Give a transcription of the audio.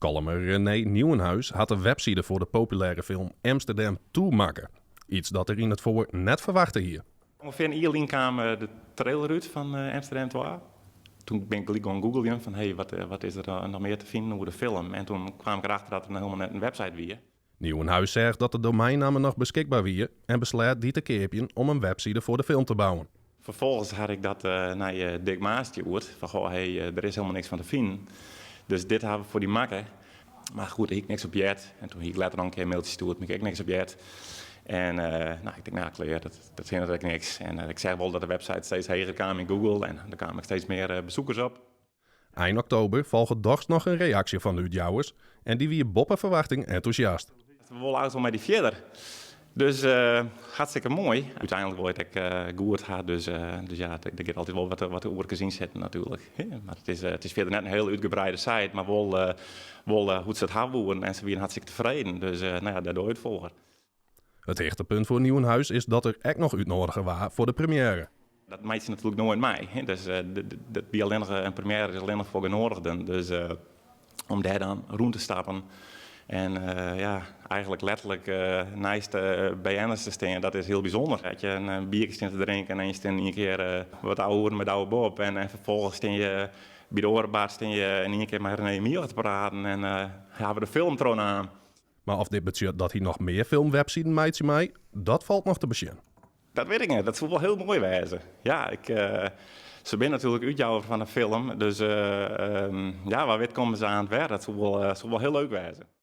Kollumer René Nieuwenhuis hat de webside foar de populêre film Amsterdam 2 makke. Iets dat er yn it foar net ferwachte hie. Ungefear in jier lyn kaam de trailer út fan Amsterdam 2. Toen bin ik gelyk gien googlejen fan hey, wat is der noch mear te finen oer de film? En toen kwam ik erachter dat der noch hielendal net in website wie. Nieuwenhuis seach dat de domeinnamme noch beskikber wie en besleat dy te keapjen om in webside foar de film te bouwen. Ferfolgens ha ik dat nei Dick Maas stjoerd, fan goh, hey, der is hielendal niks fan te finen, dus dit ha we foar dy makke. Mar goed, dêr hie ik niks op heard. En toen hie ik letter noch in kear in mailtsje stjoerd, mar ik ek niks op heard. En no, ik tink, no, klear, dat hinderet ek niks. En ik seach wol dat de website steeds heger kaam yn Google en der kamen ek steeds mear besoekers op. Ein oktober folge dochs noch in reaksje fan de útjouwers en dy wie boppe ferwachting entûsjast. We wolle eins wol mei dy fierder. Dus hartstikke moai. Uteinlik wol je it ek goed ha, dus ja, der giet altyd wol wat oerkes yn sitten natuerlik. Mar it is fierder net in hiele útgebreide site, mar wol wol hoe't se it ha woenen en se wienen hartstikke tefreden. Dus no ja, dêr dogge je it foar. It hichtepunt foar Nieuwenhuis is dat er ek noch útnoadige waard foar de premiêre. Dat meitsje je natuerlik noait mei. Dus dat wie allinnich in premiêre is allinnich foar genodigden. Dus om dêr dan rûn te stappen en ja, eigentlik letterlik neist de BN'ers te stean, dat is hiel bysûnder. Dat je in bierke stean te drinken en je stean yn ien kear wat ouwehoeren mei Douwe Bob en ferfolgens stean je by de oare bar stean je yn ien kear mei René Mioch te praten en hawwe de film trochnaam. Mar oft dit betsjut dat hy noch mear filmwebsiden meitsje mei, dat falt noch te besjen. Dat wit ik net, dat soe wol hiel moai wêze. Ja, ik, se binne natuerlik útjouwer fan de film, dus ja, wa wit komme se aanst wer. Dat soe wol, soe wol hiel leuk wêze.